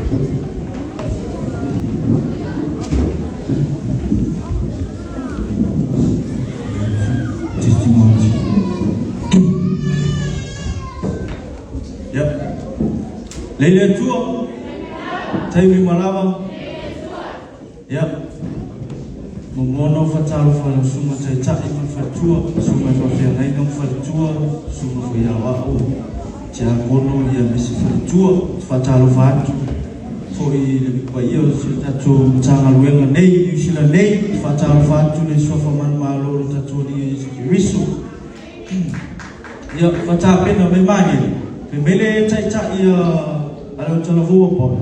Testing one, two. Yep. Lei le Atua. Taimi malava. Yep. Momono fatalofa lau susuga taitai ma le faletua, susuga i faafeagaiga ma faletua, susuga foi ia Aoao, Tiakono ia aemaise faletua. Ou te faatalofa atu foi i le paia o si o tatou Matagaluega nei i Niu Sila nei. Ou te faatalofa atu i le suafa manumalo o le tatou Alii Iesu Keriso. Ia, ua tapena mai Magele, fai mai le taitai a le autalavou a Bob,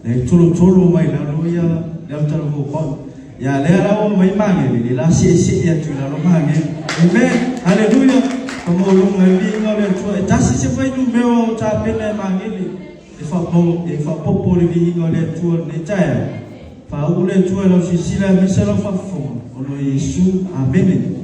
le tolotolo mai lalo ia le autalavou a Bob. Ia lea la ua mai Magele, le la seesee atu i lalo Magele. Amen, haleluia, faamaualuga ai le viiga o le Atua. E tasi se fuainumera ua tapena e Magele e faaopoopo le viiga o le Atua i lenei taeao. Faauu le Atua i lau silasila aemaise lau faafofoga, ona o Iesu. Amene.